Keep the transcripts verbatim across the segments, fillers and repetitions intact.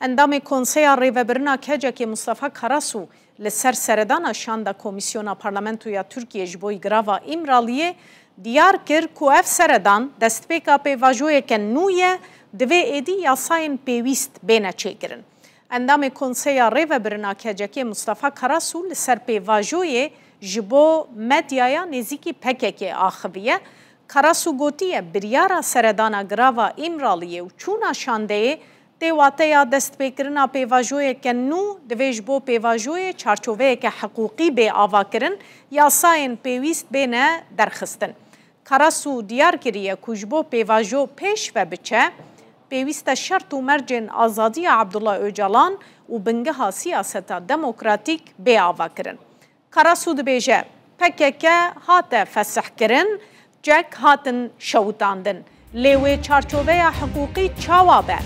Endamê Konseya Rêvebirina KCK'ê Mustafa Karasu li ser seredana şanda Komîsyona Parlamentoya Tirkiyê ji bo girava Îmraliyê diyar kir ku ev seredan destpêka pêvajoyeke nû ye, divê êdî yasayên pêwîst bêne çêkirin. Endamê Konseya Rêvebirina KCK'ê Mustafa Karasu li ser pêvajoyê ji bo medyaya nêzîkî PKK'ê axiviye. Karasu gotiye, biryara seredana girava Îmraliyê û çûna şandeyê tê wateya destpêkirina pêvajoyeke nû, divê ji bo pêvajoyê çarçoveyeke hiqûqî bê avakirin, yasayên pêwîst bêne derxistin. Karasu diyar kiriye ku ji bo pêvajo pêş ve biçe, pêwîst e şert û mercên azadiya Abdullah Ocalan û bingeha siyaseta demokratîk bê avakirin. Karasu dibêje, PKK hate fesihkirin, cek hatin şewitandin. Lê wê çarçoveya hiqûqî çawa be?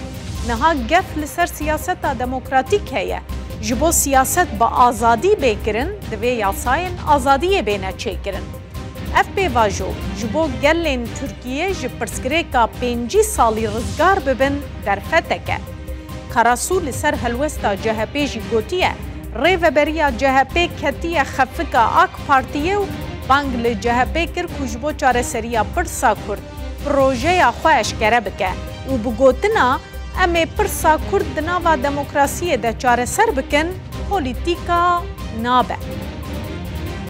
Niha gef li ser siyaseta demokratîk heye. Ji bo siyaset bi azadî bê kirin, divê yasayên azadiyê bêne çêkirin. Ev pêvajo ji bo gelên Tirkiyê ji pirsgirêka pêncî salî rizgar bibin derfetek e. Karasu li ser helwesta CHP'ê jî gotiye, rêveberiya CHP'ê ketiye xefika AK Partiyê û bang li CHP'ê kir ku ji bo çareseriya pirsa Kurd projeya xwe eşkere bike û bi gotina, em ê pirsa Kurd di nava demokrasiyê de çareser bikin, polîtîka nabe.